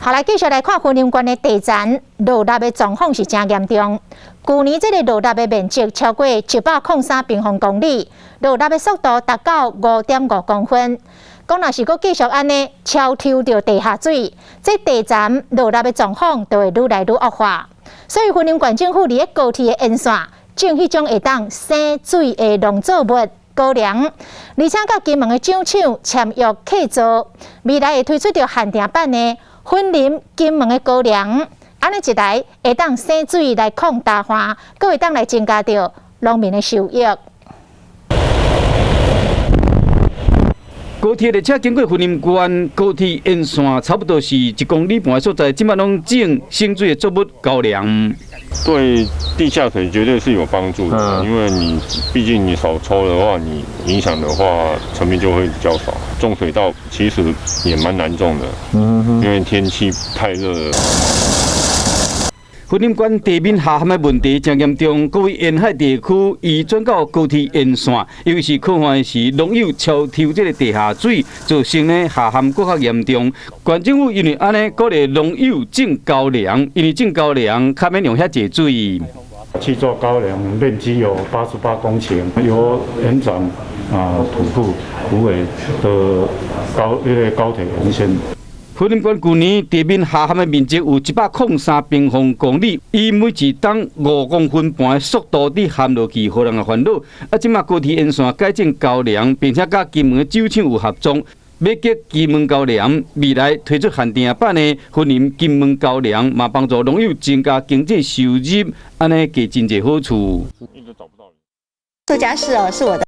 好，來繼續來看雲林縣的地層落粒的狀況是誠嚴重。舊年這个落粒的面積超過103平方公里，落粒的速度達到5.5公分。講若是閣繼續按呢超抽著地下水，這地層落粒的狀況就會愈來愈惡化。所以雲林縣政府佇咧高鐵的沿線種彼種會當省水的農作物高粱，而且佮金門的酒廠簽約契作，未來會推出著限定版的雲林金門的高粱，按呢一來會當省水來抗乾旱，閣會當來增加著農民的收益。高鐵列車經過雲林縣高鐵沿線，差不多是1公里半的所在，這擺攏種省水的作物高粱。對地下水絕對是有幫助的，因為你畢竟你少抽的話，你影響的話層面就會比較少。種水稻其實也蠻難種的，因為天氣太熱了。雲林縣地面下陷的問題誠嚴重，各位沿海地區移轉到高鐵沿線，尤其是靠岸時，農友超抽這个地下水，造成呢下陷閣較嚴重。縣政府因為按呢鼓勵農友種高粱，因為種高粱較免用遐濟水。七座高粱面積有88公頃，由園長啊土庫虎尾的高一个高鐵沿線。雲林縣舊年地面下陷的面積有103平方公里，以每一冬5公分半的速度佇陷落去，予人的煩惱。啊，這擺高鐵沿線改種高粱，並且佮金門的酒廠有合作，欲結金門高粱，未來推出限定版的雲林金門高粱，嘛幫助農友增加經濟收入，按呢加真濟好處。做家事哦，是我的。